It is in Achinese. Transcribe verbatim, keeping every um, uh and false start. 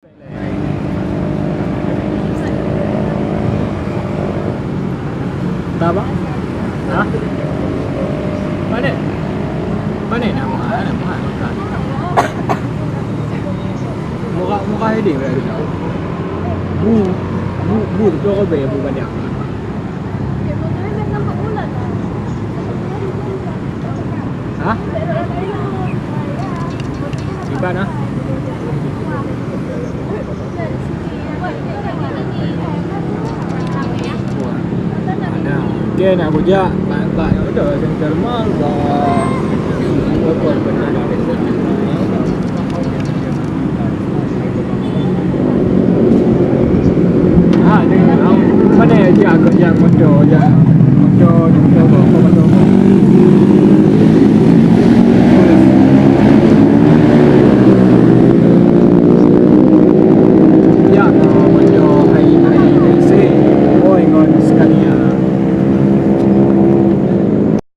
Entah, Bang. Hah? Mana? Mana nama? Nama? Murah-murah dia berada. Bu, bu, bu tu kau bayar bu banyak. Hah? Iban ah. Ada. Okey, nak bujak bak, bak, ada center mall, bak apa, apa, apa. Ha, ni, mana ya, dia agak yang motor, ya. Motor, motor, motor, motor.